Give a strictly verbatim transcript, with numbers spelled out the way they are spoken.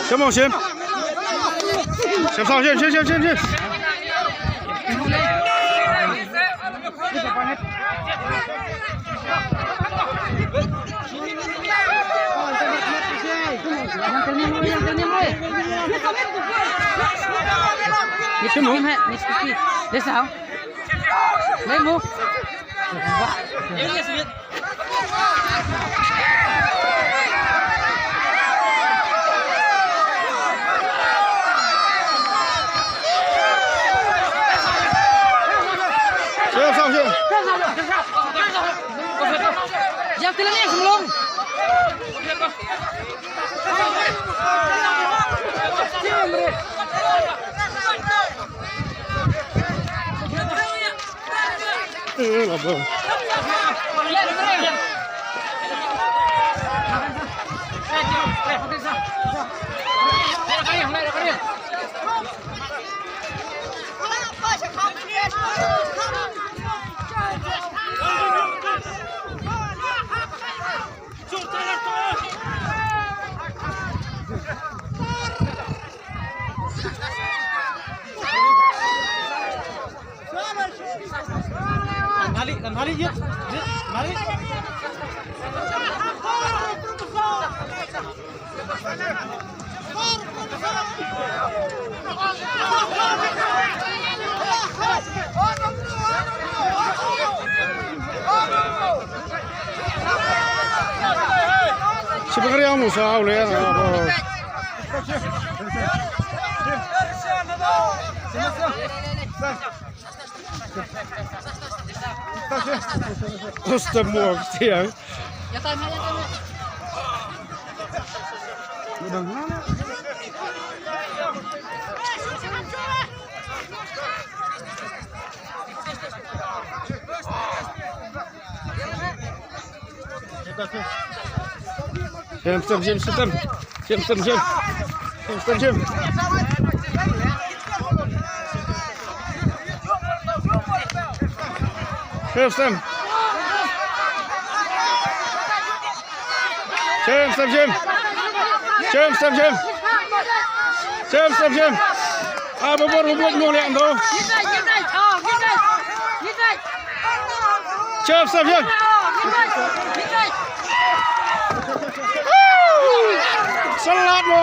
Shim, shim. Shim, shim, shim, shim, shim, shim. Sipagari ang musa ule. Osta mo siang. Shim, shim, shim, shim. Shim, shim, shim. Shim, shim, shim. Shim, shim. Shim, shim, shim. Shim, shim, shim. Shim, shim, shim. Ah, bubur, bubur, mo liang tu. Shim, shim, shim. Salat mo.